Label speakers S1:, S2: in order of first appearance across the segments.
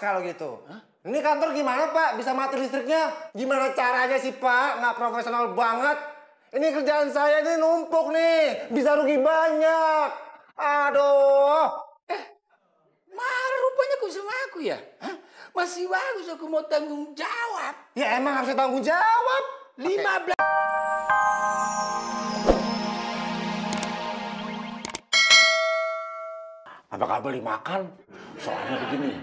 S1: kalau gitu. Hah? Ini kantor gimana Pak? Bisa mati listriknya? Gimana caranya sih Pak? Nggak profesional banget. Ini kerjaan saya ini numpuk nih. Bisa rugi banyak. Aduh.
S2: Marah rupanya kau sama aku ya? Hah? Masih bagus aku mau tanggung jawab.
S1: Ya emang harus tanggung jawab.
S2: 15.
S1: Apakah beli makan? Soalnya begini,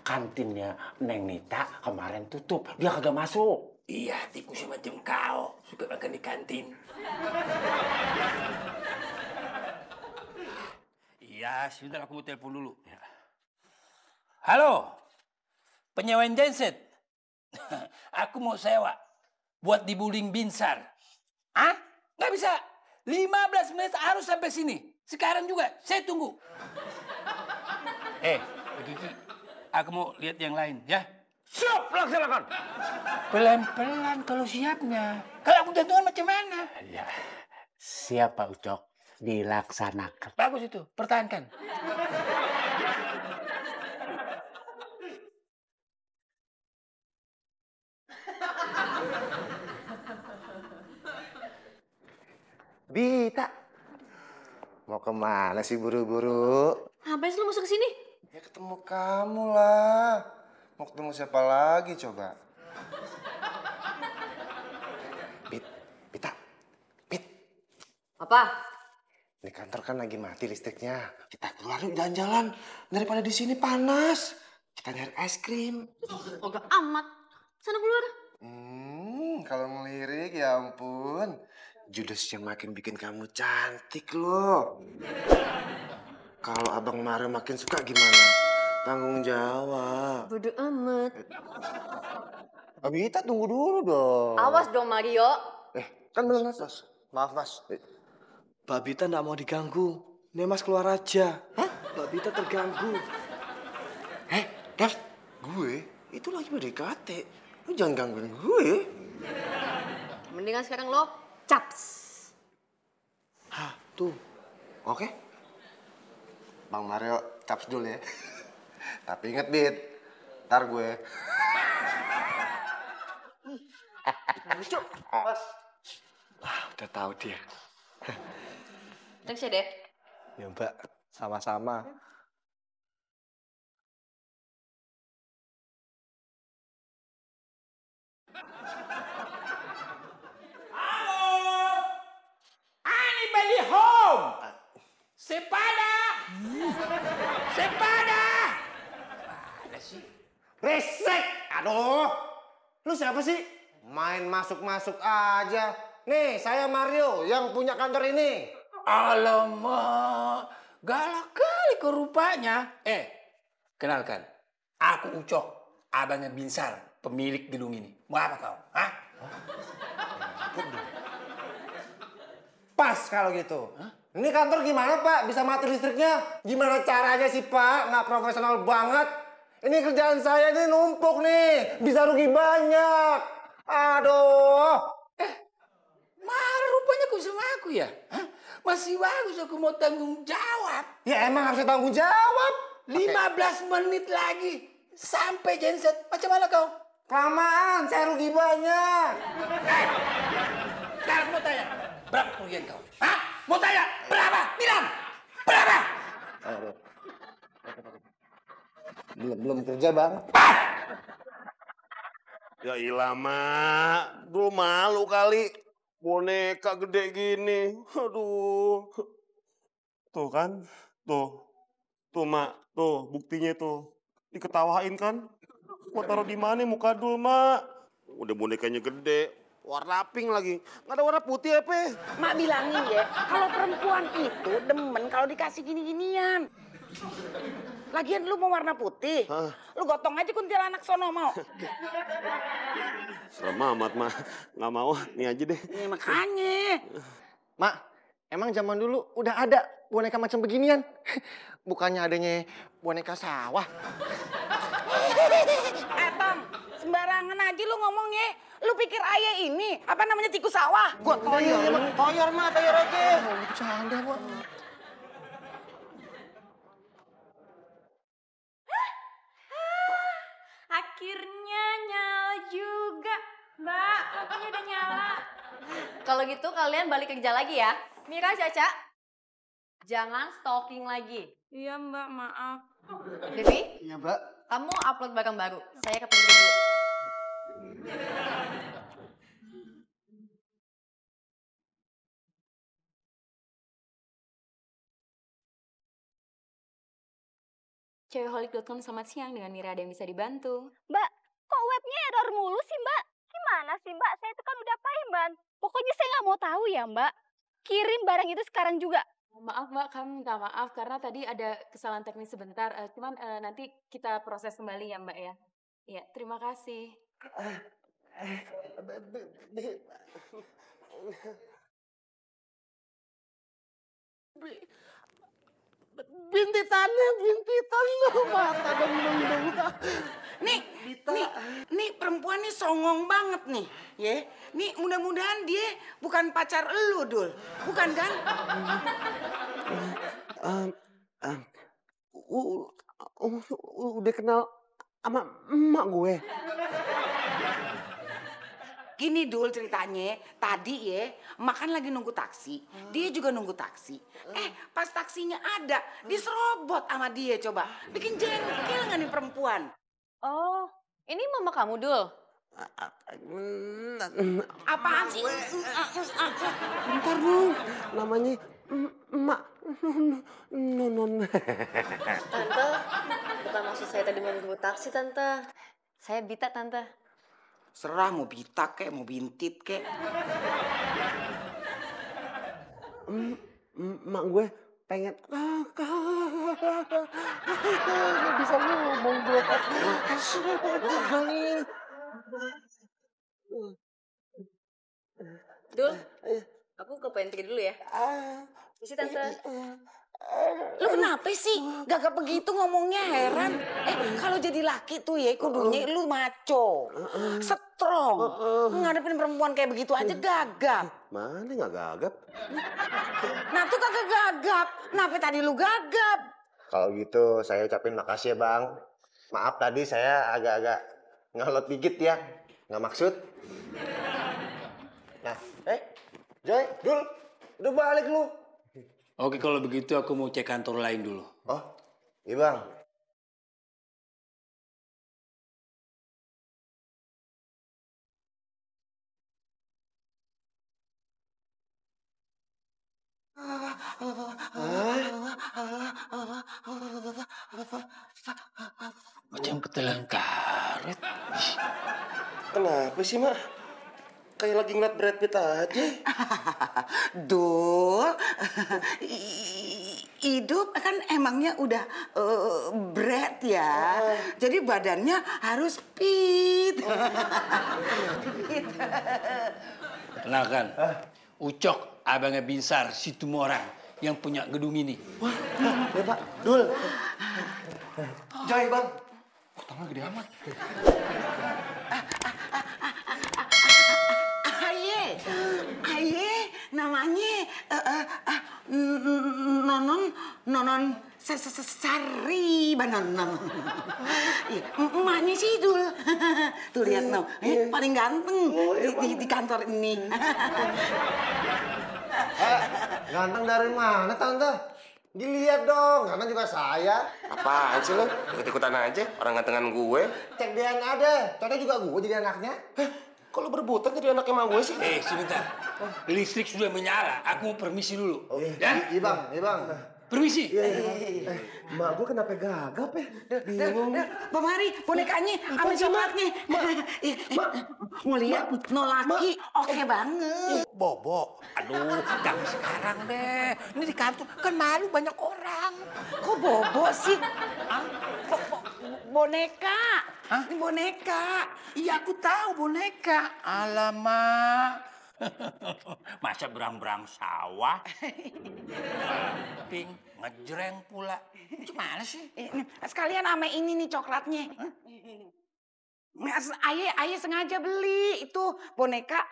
S1: kantinnya Neng Nita kemarin tutup, dia kagak masuk.
S2: Iya, tikus macam kau suka makan di kantin. Iya, sebentar aku mau telepon dulu. Ya. Halo, penyewaan genset. Aku mau sewa buat dibuling Binsar. Hah? Nggak bisa. 15 menit harus sampai sini. Sekarang juga, saya tunggu. Kiki, aku mau lihat yang lain, ya.
S1: Siap, laksanakan.
S2: Pelan-pelan kalau siapnya. Kalau aku jantungan macam mana?
S1: Ya, siap Pak Ucok. Dilaksanakan.
S2: Bagus itu, pertahankan.
S1: Bita, mau kemana sih buru-buru?
S3: Ngapain sih lu masuk ke sini?
S1: Ya ketemu kamu lah. Mau ketemu siapa lagi coba? Bita.
S3: Apa?
S1: Di kantor kan lagi mati listriknya. Kita keluar yuk jalan-jalan. Daripada di sini panas. Kita nyari es krim.
S3: Oga amat. Sana keluar.
S1: Kalau ngelirik ya ampun. Judesnya makin bikin kamu cantik loh. Kalau abang marah makin suka gimana? Tanggung jawab.
S3: Bodo amat.
S1: Abita tunggu dulu dong.
S3: Awas dong Mario.
S1: Kan belum mas. Maaf mas.
S4: Mbak Bita nggak mau diganggu. Nih mas keluar aja.
S1: Hah?
S4: Mbak Bita terganggu.
S1: Dev, gue itu lagi PDKT. Lu jangan gangguin gue.
S3: Mendingan sekarang lo caps.
S4: Hah, tuh.
S1: Oke. Bang Mario caps dulu ya. Tapi inget Bit, ntar gue.
S3: Lucu.
S4: Udah tahu dia.
S3: Thanks ya, Dek.
S4: Ya Mbak, sama-sama.
S2: Halo, anybody home? Sepada. Ada sih.
S1: Resek! Aduh! Lu siapa sih? Main masuk-masuk aja. Nih, saya Mario yang punya kantor ini.
S2: Alamak, galak kali kau rupanya. Kenalkan, aku Ucok, abangnya Binsar, pemilik gedung ini. Mau apa kau? Hah?
S1: Pas kalau gitu. Ini kantor gimana Pak? Bisa mati listriknya? Gimana caranya sih Pak? Nggak profesional banget. Ini kerjaan saya ini numpuk nih. Bisa rugi banyak. Aduh.
S2: Marah rupanya kau sama aku ya? Hah? Masih bagus aku mau tanggung jawab.
S1: Ya emang harus tanggung jawab.
S2: 15 menit lagi sampai genset. Macam mana kau?
S1: Kelamaan, saya rugi banyak.
S2: Sekarang mau tanya, berapa kerugian kau? Hah? Mau tanya, berapa? Bilang, berapa?
S1: Belum kerja Bang.
S5: Ya ilah, Mak. Gue malu kali. Boneka gede gini. Aduh. Tuh kan. Tuh. Tuh, Mak. Tuh, buktinya tuh. Diketawain kan. Mau taruh di mana muka dul, Mak? Udah bonekanya gede. Warna pink lagi. Nggak ada warna putih apa?
S6: Mak bilangin ya, kalau perempuan itu demen kalau dikasih gini-ginian. Lagian lu mau warna putih, lu gotong aja kuntilanak sono mau.
S5: Serem amat, Mak. Nggak mau, nih aja deh.
S6: Ya, makanya.
S1: Mak, emang zaman dulu udah ada boneka macam beginian? Bukannya adanya boneka sawah?
S6: Tom, sembarangan aja lu ngomong ya. Lu pikir ayah ini, apa namanya tikus sawah?
S1: Gua toyor, toyor aja. Bercanda, Mak.
S7: akhirnya nyala juga. Mbak, lampunya udah nyala.
S3: Kalau gitu kalian balik kerja lagi ya. Mira, Caca, jangan stalking lagi.
S7: Iya Mbak, maaf.
S3: Devi,
S1: Iya, Mbak.
S3: kamu upload barang baru. Saya ke penting dulu.
S7: Cewekholik.com, selamat siang. Dengan Mira ada yang bisa dibantu.
S8: Mbak, kok webnya error mulu sih Mbak? Gimana sih Mbak? Saya itu kan udah payment. Pokoknya saya nggak mau tahu ya Mbak. Kirim barang itu sekarang juga.
S7: Maaf Mbak, kami minta maaf karena tadi ada kesalahan teknis sebentar. Cuman nanti kita proses kembali ya Mbak ya. Iya, terima kasih.
S6: Bintitan lu mata dong. Nih perempuan nih songong banget nih, ya. Nih mudah-mudahan dia bukan pacar elu, Dul. Bukan kan?
S5: Udah kenal sama emak gue.
S6: Gini Dul ceritanya, tadi ya, makan lagi nunggu taksi, dia juga nunggu taksi. Pas taksinya ada, diserobot sama dia coba. Bikin jengkel nggak nih perempuan?
S3: Oh, ini mama kamu, Dul?
S6: Apaan sih?
S5: Bentar dong, namanya emak non.
S3: Tante, bukan maksud saya tadi mau nunggu taksi, Tante. Saya Bita, Tante.
S6: Serah mau Bita kek, mau Bintit kek.
S5: Emak gue pengen bisa ngomong gue.
S3: Dul, aku ke pantry dulu ya. Isi, Tante.
S6: Lu kenapa sih? Gagap begitu ngomongnya, heran. Kalau jadi laki tuh ya kudunya lu maco. Strong. Ngadepin perempuan kayak begitu aja gagap.
S5: Mana nggak gagap?
S6: Nah tuh kagak gagap. Kenapa tadi lu gagap?
S1: Kalau gitu saya ucapin makasih ya Bang. Maaf tadi saya agak-agak ngalot dikit ya. Nggak maksud. Nah, Joy, Dul, udah balik lu.
S2: Oke, kalau begitu aku mau cek kantor lain dulu.
S1: Oh, iya Bang.
S2: Macam ketelan karet.
S1: Kenapa sih, Mak? Kayak lagi ngeliat Brad Pitt aja.
S6: Dul, hidup kan emangnya udah berat ya. Jadi badannya harus fit.
S2: Kenalkan, Ucok, abangnya Binsar, si Tumorang yang punya gedung ini.
S1: Wah, ya Pak, Dul. Joy, Bang. Kok tangan gede amat?
S6: Aye, namanya Nonon Sari Banon. Emaknya sih Dul. Tuh lihat no, paling ganteng di kantor ini.
S1: Ganteng dari mana, Tante? Dilihat dong, karena juga saya.
S9: Apaan sih lo? Ikut-ikutan aja, orang gantengan gue.
S1: Cek DNA deh, contohnya juga gue jadi anaknya.
S9: Kalau berebutan jadi anaknya emang gue sih.
S2: Sebentar. Listrik sudah menyala. Aku mau permisi dulu.
S1: Oh,
S2: Ya?
S1: iya Bang, iya Bang.
S2: Permisi.
S1: Mak gue kenapa gagap ya? Bingung.
S6: Pemari, bonekanya, sama coklatnya. Mau lihat, no laki, oke banget.
S2: Bobo. Aduh, jangan sekarang deh. Ini di kantor kan malu banyak orang.
S6: Kok bobo sih? Boneka. Ini boneka.
S2: Iya, aku tahu boneka. Alamak. Masa berang-berang sawah? Ping, ngejreng pula. Gimana sih?
S6: Sekalian sama ini nih coklatnya. Ayah sengaja beli itu boneka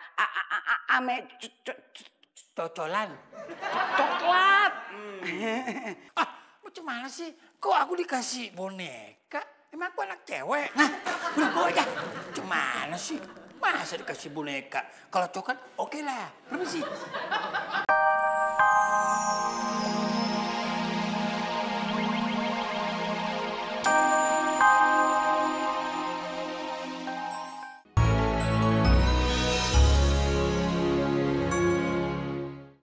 S6: ame
S2: Cocolan.
S6: coklat.
S2: Macam mana sih? Kok aku dikasih boneka? Emang aku anak cewek? Nah, udah bawa aja. Gimana sih? Masa dikasih boneka? Kalau coklat, oke lah. Permisi.